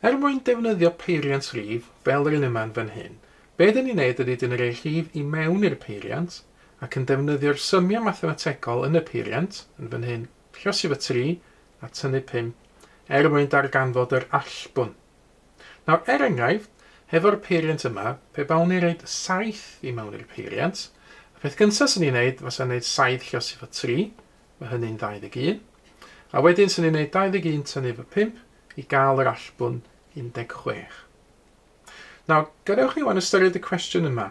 Er mwyn defnyddio peiriant rhif, fel yr un yma yn fan hyn, be dyn ni'n neud ydy dyn ni'n rhoi rhif i mewn i'r peiriant ac yn defnyddio'r symiau mathemategol yn y peiriant, yn fan hyn, lluosi fo 3 a tynnu 5, er mwyn darganfod yr allbwn. Nawr, er enghraifft, hefo'r peiriant yma, pe bawn ni'n rhoid 7 i mewn i'r peiriant, y peth gyntaf sy'n ni'n neud fysa neud 7 lluosi fo 3, mae hynny'n 21, a wedyn sy'n ni'n neud 21 tynnu fo 5 i gael yr allbwn 16. Nawr, gadewch ni wan ystyried y cwestiwn yma.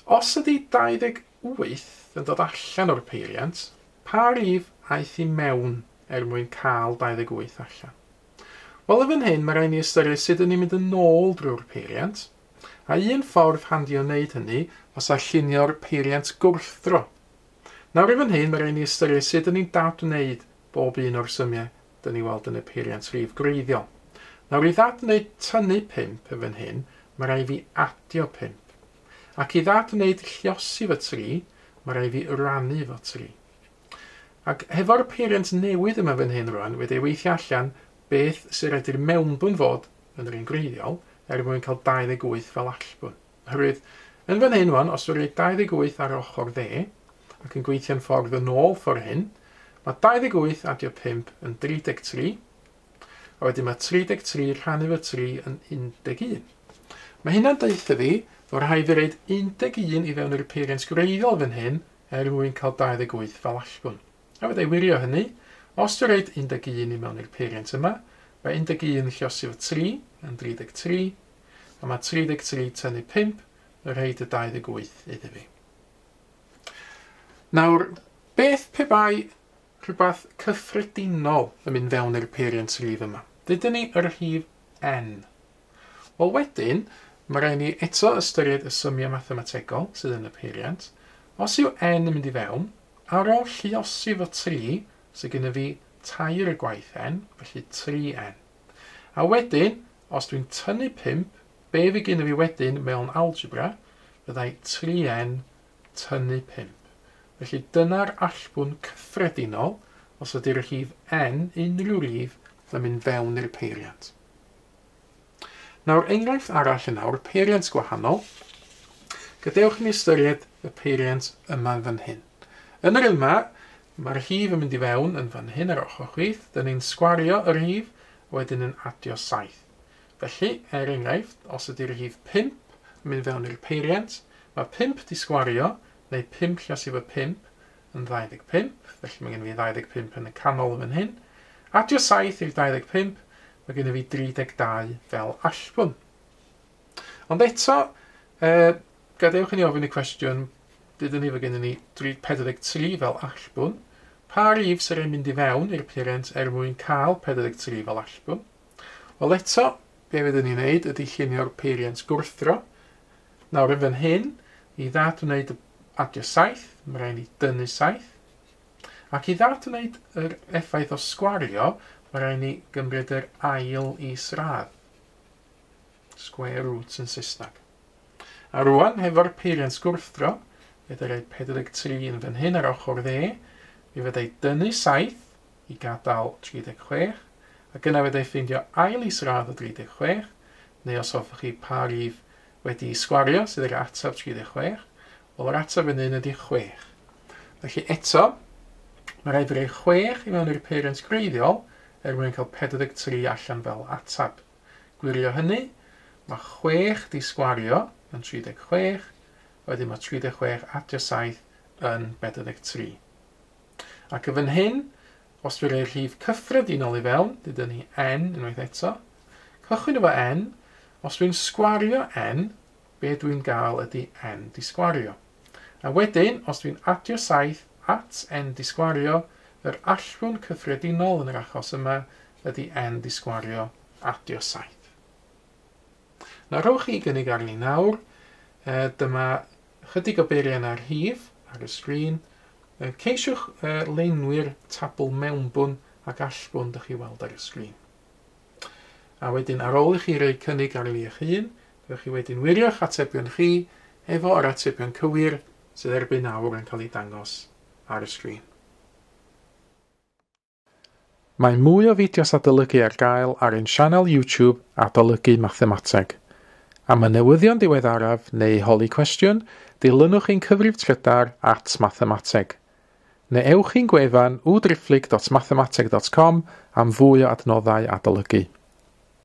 Os ydy 28 yn dod allan o'r peiriant, pa rif aeth i mewn er mwyn cael 28 allan? Wel, yn fan hyn, mae rhaid ni ystyried sut ydyn ni'n mynd yn ôl drwy'r peiriant, a un ffordd handi o wneud hynny fysa llunio'r peiriant gwrthdro. Nawr, yn fan hyn, mae rhaid ni ystyried sut ydyn ni'n dadwneud bob un o'r symiau dyn ni weld yn y peiriant rhif gwreiddiol. Nawr, i ddadwneud tynnu 5 yn fan hyn, mae rhaid fi adio 5. Ac i ddadwneud lluosi fo 3, mae rhaid fi rannu fo 3. Ac hefo'r peiriant newydd yma fan hyn rwan, wedi ei weithio allan beth sy'n rhaid i'r mewnbwn fod yn yr un gwreiddiol er mwyn cael 28 fel allbwn. Oherwydd, yn fan hyn rwan, os dwi'n rhoi 28 ar ochr dde, ac yn gweithio'n ffordd yn ôl ffordd hyn, mae 28 adio 5 yn 33, a wedyn mae 33 rhannu fo 3 yn 11. Mae hynna'n deutha fi fod rhaid fi roid 11 i fewn i'r peiriant gwreiddiol fan hyn er mwyn cael 28 fel allbwn. A fydda i wirio hynny, os dwi'n roid 11 i mewn i'r peiriant yma, mae 11 lluosi fo 3 yn 33, a mae 33 tynnu 5 yn rhoid y 28 iddi fi. Nawr, beth pe bai rhywbeth cyffredinol yn mynd fewn i'r peiriant rhif yma? Dydyn ni yr rhif n. Wel wedyn, mae rhaid ni eto ystyried y symiau mathemategol sydd yn y peiriant. Os yw n yn mynd i fewn, ar ôl lluosi fo 3, sydd gennym fi 3 gwaith n, felly 3n. A wedyn, os dwi'n tynnu 5, be fi gennym fi wedyn mewn algebra, fyddai 3n tynnu 5. Felly dyna'r allbwn cyffredinol os ydy'r rhif n, unrhyw rif, yn mynd fewn i'r peiriant. Nawr, enghraifft arall yn awr, peiriant gwahanol. Gadewch i ni ystyried y peiriant yma fan hyn. Yn yr yma, mae'r rhif yn mynd i fewn yn fan hyn ar ochr chwith. Dyn ni'n sgwario y rhif, wedyn yn adio 7. Felly, er enghraifft, os ydy'r rhif 5 yn mynd fewn i'r peiriant, mae 5 di sgwario, neu 5 lluosi fo 5 yn 25, felly mae gen i fi 25 yn y canol yn fan hyn. Adio 7 i'r 25, mae gen i fi 32 fel allbwn. Ond eto, gadewch i ni ofyn y cwestiwn, dydyn ni fod gennym ni 43 fel allbwn. Pa rif sy'n rhaid mynd i fewn i'r peiriant er mwyn cael 43 fel allbwn? Wel eto, be fyddwn ni'n neud ydy llunio'r peiriant gwrthdro. Nawr yn fan hyn, i ddadwneud adio 7, mae rhaid ni dynnu 7. Ac i ddadwneud yr effaith o sgwario, mae rhaid ni gymryd yr ail isradd. Square root yn Saesneg. A rwan, hefo'r peiriant gwrthdro, fydda rhaid 43 yn fan hyn ar ochr dde, mi fydda i dynnu 7 i gadael 36, ac yna fydda i ffeindio ail isradd o 36, neu os hoffech chi pa rif wedi sgwario sydd yr ateb 36, wel yr ateb yn un ydy 6. Felly eto, mae rhaid fi roi 6 i mewn i'r peiriant gwreiddiol er mwyn cael 43 allan fel ateb. Gwirio hynny, mae 6 di sgwario yn 36, wedyn mae 36 adio 7 yn 43. Ac yn fan hyn, os dwi'n rhoi'r rhif cyffredinol i fewn, dydyn ni n unwaith eto, cychwyn efo n, os dwi'n sgwario n, be dwi'n gael ydy n di sgwario. A wedyn, os dwi'n adio 7 at n di sgwario, yr allbwn cyffredinol yn yr achos yma ydy n di sgwario adio 7. Nawr, rhowch chi gynnig arni nawr. Dyma chydig o beiriannau rhif ar y sgrin. Ceisiwch leinwi'r tabl mewnbwn ac allbwn dych chi weld ar y sgrin. A wedyn, ar ôl i chi roi cynnig arni eich hun, byddwch chi wedyn wirio'ch atebion chi efo yr atebion cywir sydd erbyn nawr yn cael ei dangos ar y sgrin. Mae mwy o fideos adolygu ar gael ar ein sianel YouTube Adolygu Mathemateg. Am y newyddion diweddaraf neu holi cwestiwn, dilynwch ein cyfrif trydar @mathemateg. Neu ewch i'n gwefan www.mathemateg.com am fwy o adnoddau adolygu.